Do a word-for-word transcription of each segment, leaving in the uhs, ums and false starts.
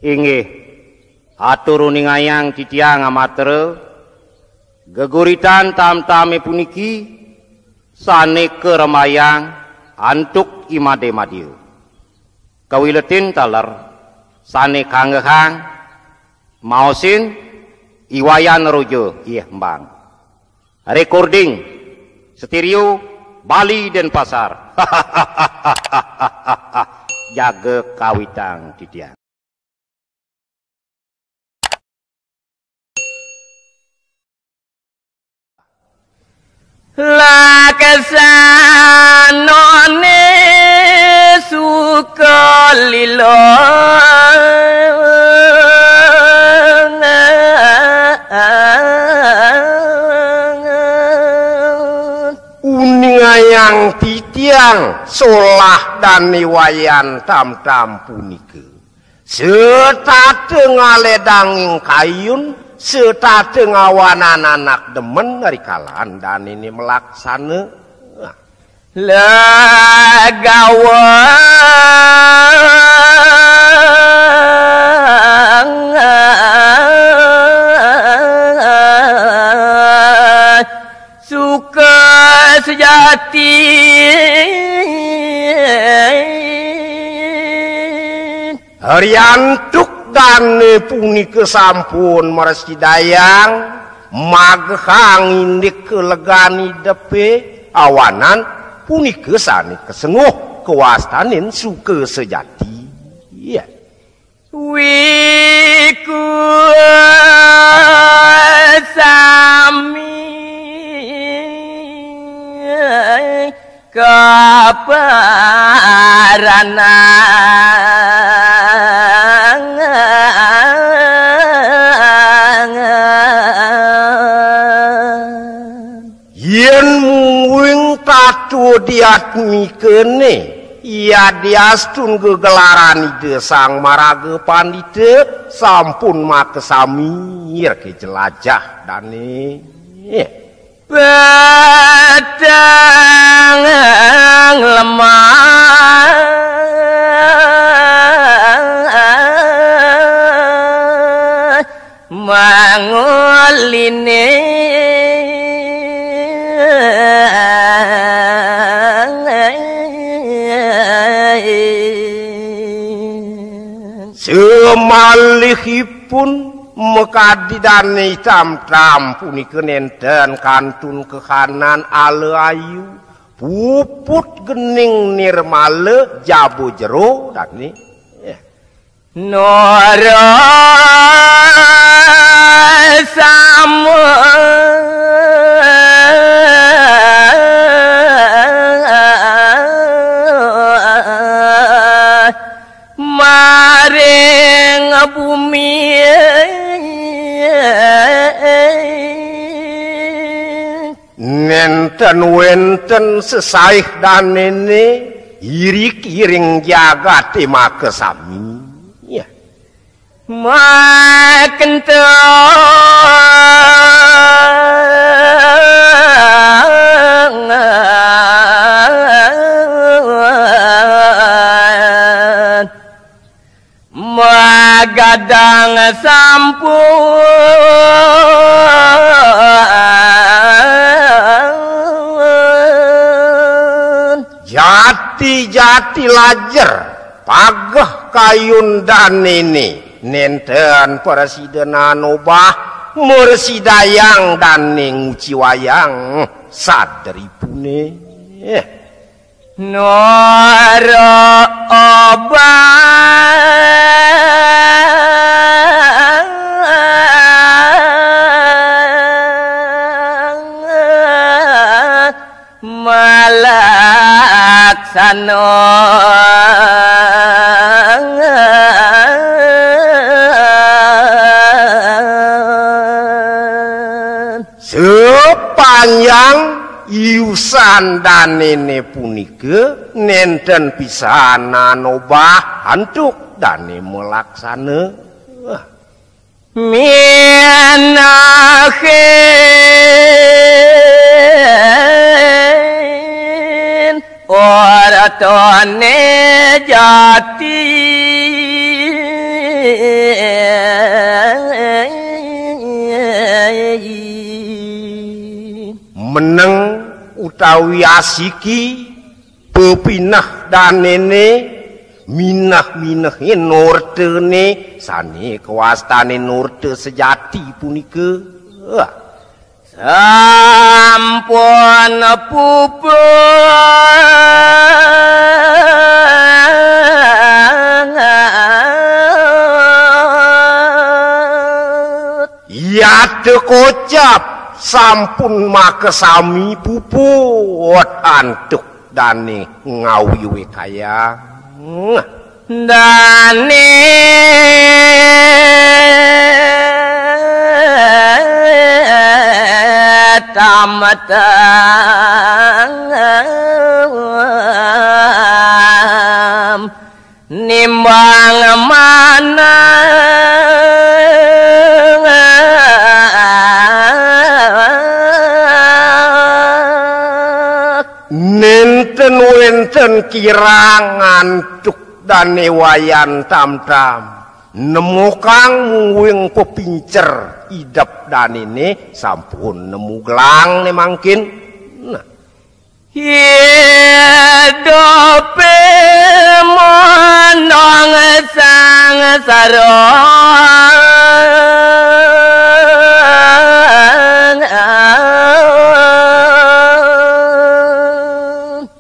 Inggih, atur uningayang titiang amatra, geguritan tam-tame puniki sane karemayang antuk i made-made. Kawiletin taler sane kanggehang maosin I Wayan Roja, ih, embang. Recording stereo Bali Denpasar. Jaga kawitang titiang. Laksanane suka lila. Uningayang titiang solah Dane Wayan Tamtam punika. Setata ngaledang ing kayun, setata ngawanan anak demen rikalan danene malaksana. Legawa suka sejati. Riantuk dane punika sampun mrasidayang magehang indik kalegan idepe, awanan punika sane kasenguh kawastanin suka sejati. Iya. Wiku sami kaparanang. Yen mungguing tatua diatmikane, yadiastun gegelaran Ida Sang Maraga Pandita sampun makasami reke jelajah dane. Peteng lemah manguline. Semalihipun makadi dane Tamtam punika nenten kantun kahanan ala ayu, puput gening nirmala jaba jero dane. Nara sama maring bumi. Nenten wenten sesaih danene, irik-iring jagate makasami. Ya. Makenteng magadang sampun. Jati-jati lajer pageh kayun danene, nenten prasida nanobah, mrasidayang dane nguci wayang sadripune. Nara obah malaksana. Sepanjang iusan danene punika nenten pisan nanobah antuk dane malaksana. Minahin ortone jati. Meneng utawi asiki pepineh danene, mineh-minehe nortene, sane kawastane norte sejati punika. Sampun puput. Yata kocap sampun makasami puput antuk dane ngawiwitayang. Dane tamatang nimbang manah. Nenten wenten kirang antuk Dane Wayan Tamtam. Nemokang mungguing pepincer idep danene sampun nemu gelang ne mangkin. Nah. Idupe monong sangsara.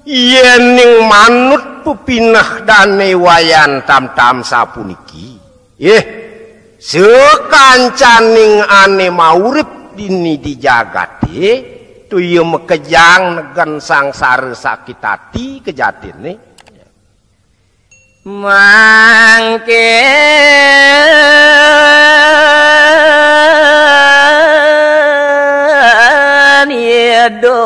Yening manut pepineh Dane Wayan Tamtam sapuniki, ih, sakancaning ane maurip dini di jagate, tuya makejang negen sangsara sakit ati kejatine. Mangkin idup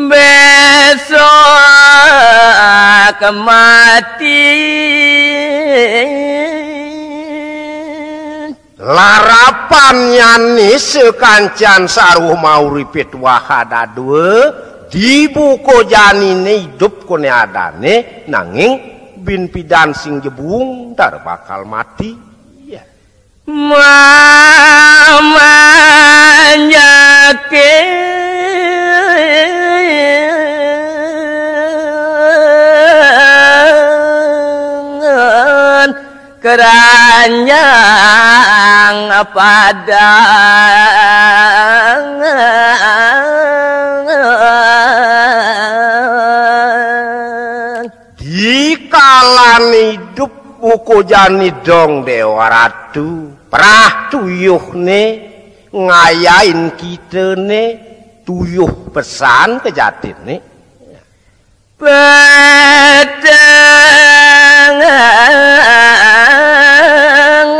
besok mati. Larapannyane sakancan sarwa mauripe tuah dadua, di buka janine idup kone adane, nanging bin pidan sing jebung tar bakal mati. Mamanjakin keranjang padang. Di kalane idup buka jani dong Dewa Ratu, prah tuyuhne ngayahin kitene, tuyuh pesan kejatine. Peteng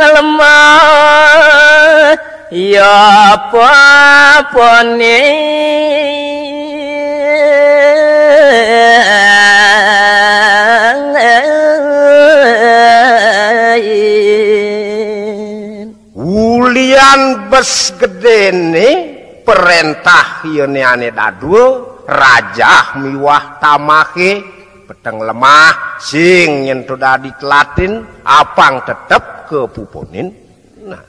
lemah ya papaning. Ulian bes gedene, perentah yene ane dadua, rajah miwah tamahe, peteng lemah, sing nyen to dadi telatin, apang tetep kapupunin. Nah.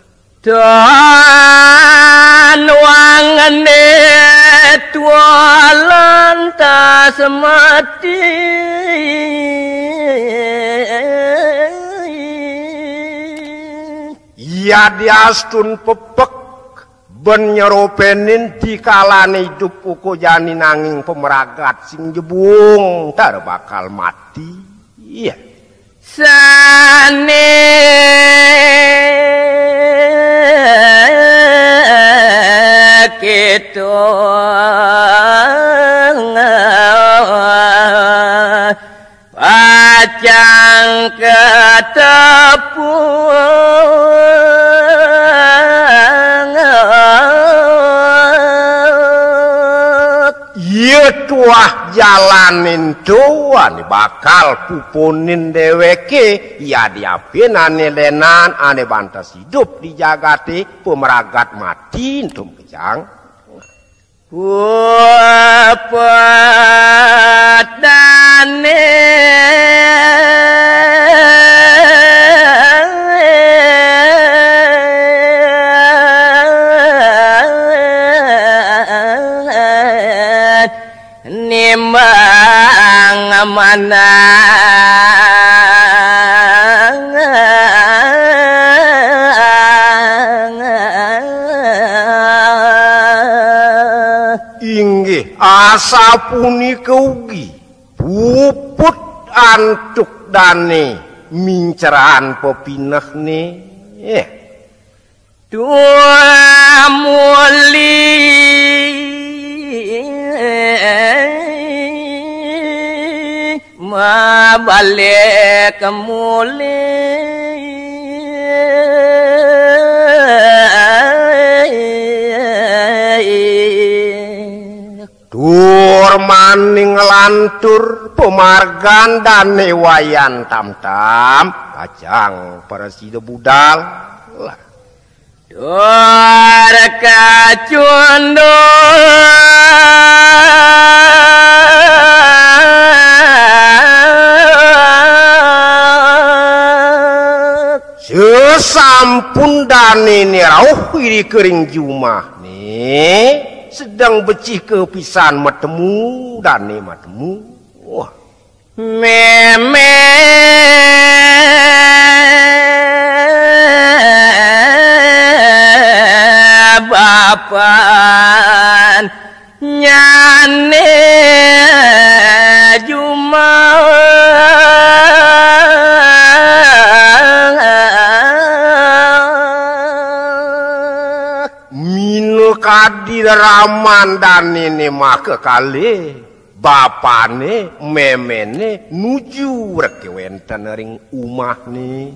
Dan wangene tua lantas mati. Yadiastun pepek ben nyeropenin di kalane idup buka jani nanging pamragat sing jebung tar bakal mati. Iya. Sane keto pacang katepung. Iya tuah jalanin to ane bakal pupunin deweke, yadiapin ane lenan ane bantes idup di jagate, pamragat mati ento makejang. Pupu Manang inggih asapunika ugi puput antuk dane minceran pepinehne. Tumuli mabalik muli. Tur maning lantur pamargan dane Wayan Tamtam, pacang prasida budal. Tur kacunduk sesampun danene rauh irika ring jumahne, sedeng becik kapisan matemu dane matemu. Wah. Meme bapan nyane jumah. Minakadi raman danene maka kalih, bapane, memene nuju reke wenten ring umahne.